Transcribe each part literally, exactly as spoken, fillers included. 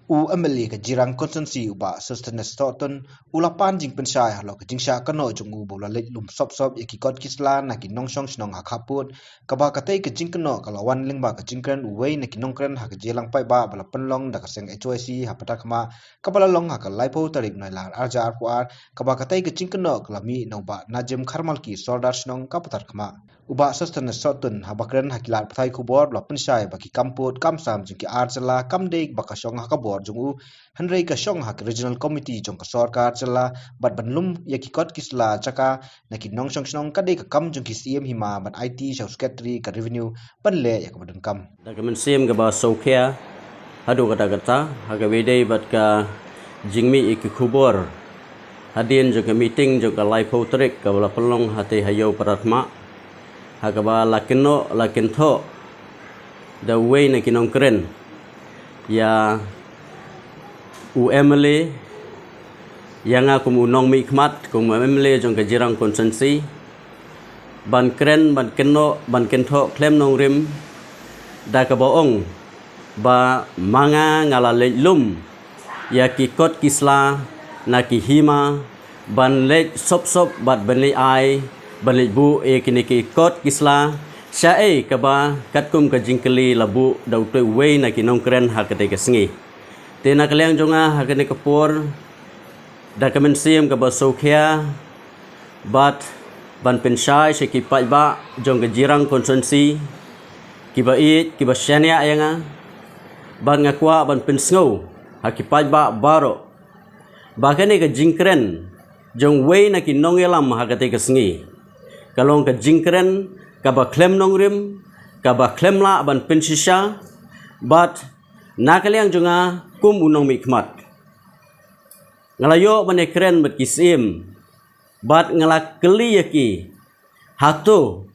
U M L A ka Jirang Constituency u Bah Sosthenes Sohtun u la pan jingpynshai halor ka jingshah kynnoh jong u ba u la leit lum sop sop ïa ki kot ki sla na ki nongshong shnong ha khappud, kaba katei ka jingkynnoh ka la wan lyngba ka jingkren uwei na ki nongkren ha ka jingïalang paidbah ba la pynlong da ka seng H Y C ha Patharkhmah, kaba la long ha ka laiphew tarik Nailar arhajar arphew ar, kaba katei ka jingkynnoh ka la mih na u Bah Najim Kharmalki, Sordar Shnong ka Patharkhmah. U Bah Sosthenes Sohtun haba kren ha ki lad pathai khubor ba la pynshai ba ki kam pud kam sam jong ki ar jylla kam dei ba ka shong ha ka bor jong u, hynrei ka shong ha ka Regional Committee jong ka sorkar jylla, bad ban lum ïa ki kot ki sla jaka na ki nongshong shnong ka dei ka kam jong ki Syiem hima ban aiti sha u Secretary ka Revenue ban leh ïa kaba donkam. Da ka mynsiem kaba sngewkhia haduh katta katta ha kaba ïadei bad ka jingmih ïa ki khubor hadien jong ka meeting jong ka laiphew tarik kaba la pynlong hatei ha ïew Patharkhmah, ha kaba la kynnoh la kynthoh da uwei na ki nongkren ïa u M L A, ïa nga kum u nongmihkhmat, kum u M L A jong ka Jirang Constituency, ban kren, ban kynnoh, ban kynthoh khlem nongrim, da kaba ong ba ma nga nga la leit lum ïa ki kot ki sla na ki hima, ban leit sop sop bad ban leit ai, ban leit buh ïa kine ki kot ki sla shaei, kaba katkum ka jingkylli la buh da utei uwei na ki nongkren ha katei ka sngi. Te na ka liang jong nga ha kane ka por, da ka mynsiem kaba sngewkhia bad ban pynshai sha ki paidbah jong ka Jirang Constituency, kiba ïeit kiba shaniah ïa nga, bad nga kwah ban pynsngew ha ki paidbah baroh ba kane ka jingkren jong uwei na ki nongïalam ha katei ka sngi ka long ka jingkren kaba khlem nongrim, kaba khlem lah ban pynshisha, bad na ka liang jong nga kum u nongmihkhmat, nga la ïoh ban ïakren bad ki Syiem bad nga la kylli ïa ki, hato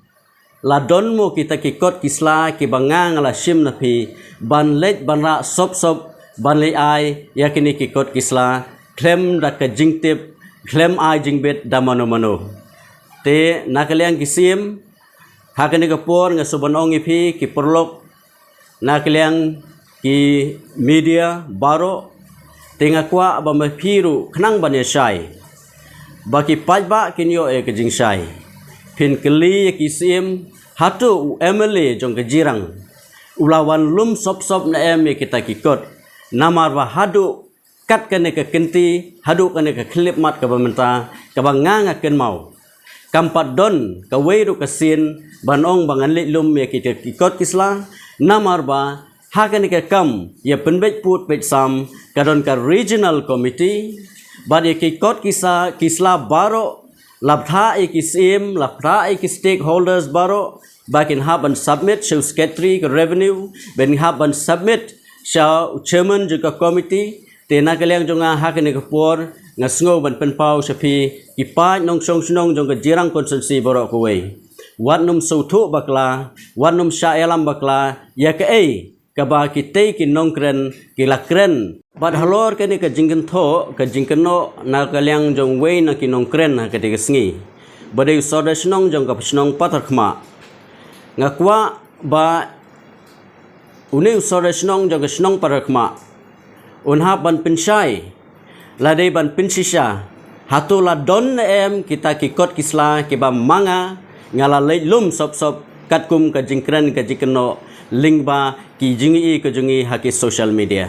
la don mo kita ki kot ki sla kiba nga nga la shim na phi ban leit ban rah sop sop, ban leit ai ïa kine ki kot ki sla khlem da ka jingtip, khlem ai jingbit da mano mano. Te na ka liang ki Syiem, ha kane ka por nga sngewbha ban ong ïa phi ki paralok, na ka liang ki media baroh, te nga kwah ba ma phi ruh khnang ban ïashai, ba ki paidbah kin ïoh ïa ka jingshai. Phin kylli ïa ki Syiem, hato u M L A jong ka Jirang u la wan lum sop sop ne em ïa kita ki kot? Namar ba haduh kat kane ka kynti haduh kane ka khyllipmat kaba mynta, kaba nga nga kynmaw, kam pat don kawei ruh ka sien ban ong ba ngan leit lum ïa ki, ki kot ki sla. Namar ba ha kane ka kam ïa pynbeit pud beit sam ka don ka Regional Committee, bad ïa ki kot ki sa, ki sla baroh la bthah ïa ki Syiem, la bthah ïa ki stakeholders baroh ba kin hap ban submit sha u Secretary ka Revenue, ban hap ban submit sha u Chairman jong ka Committee. Te na ka liang jong nga ha kane ka por nga sngew ban pynpaw sha phi ki paid nongshong shnong jong ka Jirang Constituency baroh kawei, wat nym sngewthuh bakla, wat nym shah ïalam bakla ïa kaei kaba kitei ki nongkren ki la kren. Bad halor kane ka jingkynthoh, ka jingkynnoh na ka liang jong uwei na ki nongkren ha katei ka sngi, ba dei u Sordar Shnong jong ka shnong Patharkhmah, nga kwah ba une u Sordar Shnong jong ka shnong Patharkhmah un hap ban pynshai, la dei ban pynshisha, hato la don ne em kita ki kot ki sla kiba ma nga nga la leit lum sop sop katkum ka jingkren ka jingkynnoh lyngba ki jingïohi ka jong ngi ha ki social media.